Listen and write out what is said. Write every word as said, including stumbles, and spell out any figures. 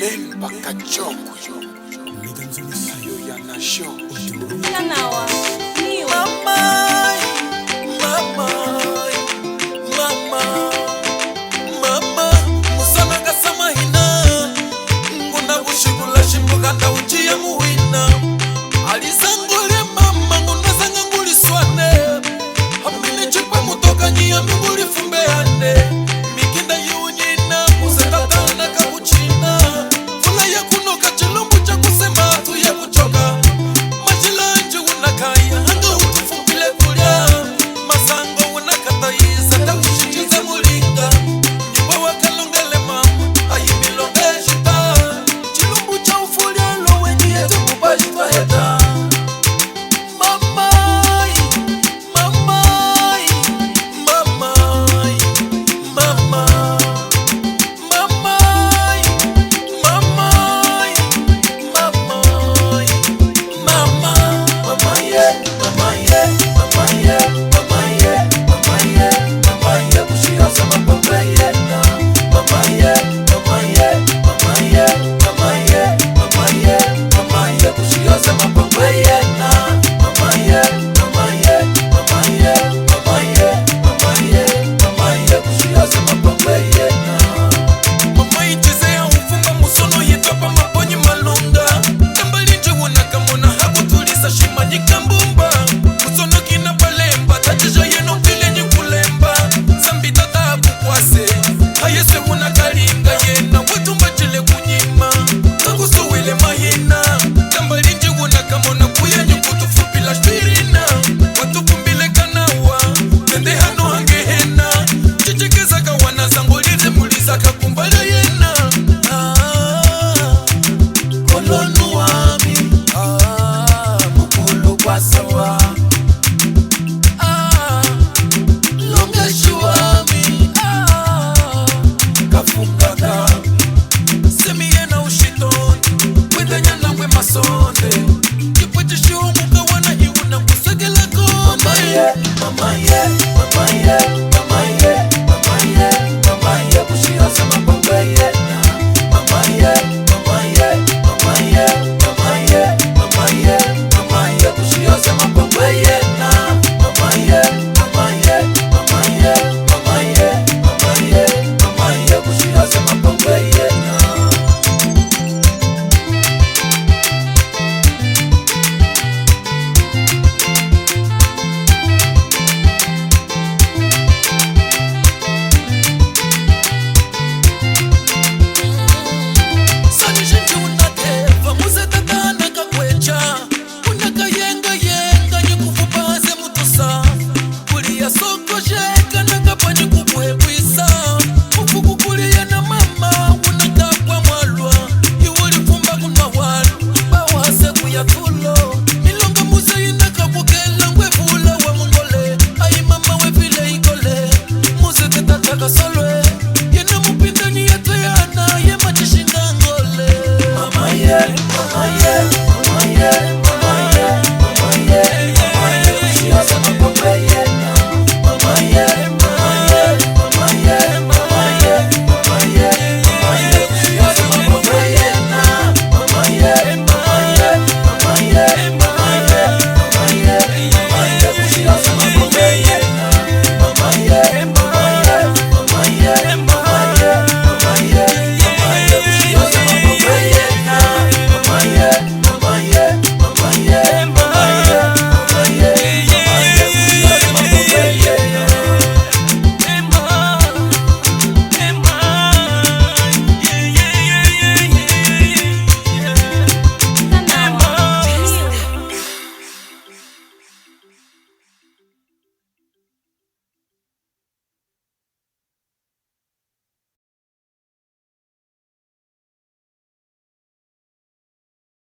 Bemba kachoko. Ayo ya nasho. Kanawa. Niwa. Mama, mama, mama, mama, musana kasama hina. Nguna kushikula shimbuka nda uchiye muwina. Alizangule mama, nguna zanga nguli swane. Amini chipwe mutoka nyi ya minguli fumbe ane. Mikinda yunyina, muze tatana kakuchina. Vula ya kunoka chilumbu cha kusema atu ya kuchoka. Mashila nji unakaya, hanga utufumbile kulya. Masango unakatayiza, takushinjiza mulinga. Nyimbo wakalongele mama, ayi milonga ejita. Chilumbu cha ufulyalo wenyi yetu kupashitwa heta. Mama, mama, mama, mama. Mama ichize ya ufumba musono yitwa pa maponyi malunga. Kamba linji unakamona hakutulisa shima nyikambumba. Musono kina palemba, tachija yeno mpile nyikulemba. Zambi tata akukwase, ayese unakalinga yena, wetumba chile kunyima. Kakusuwile mahina, kamba linji unakamona kuya nyikutufupila shwirina. Watukumbile kanawa, tende hano hangehena. Chichekeza kawana zango lili mulisa kakumbala yena. Ah, kolonu wami, ah, mukulu kwa sawa. Ah, longeshi wami, ah, kafunga kami. Semi yena ushitoni, wenda nyana ngwe masonde. Chipwe chishiumuka wana hiuna kusekelako. Mamaye, mamaye, mamaye.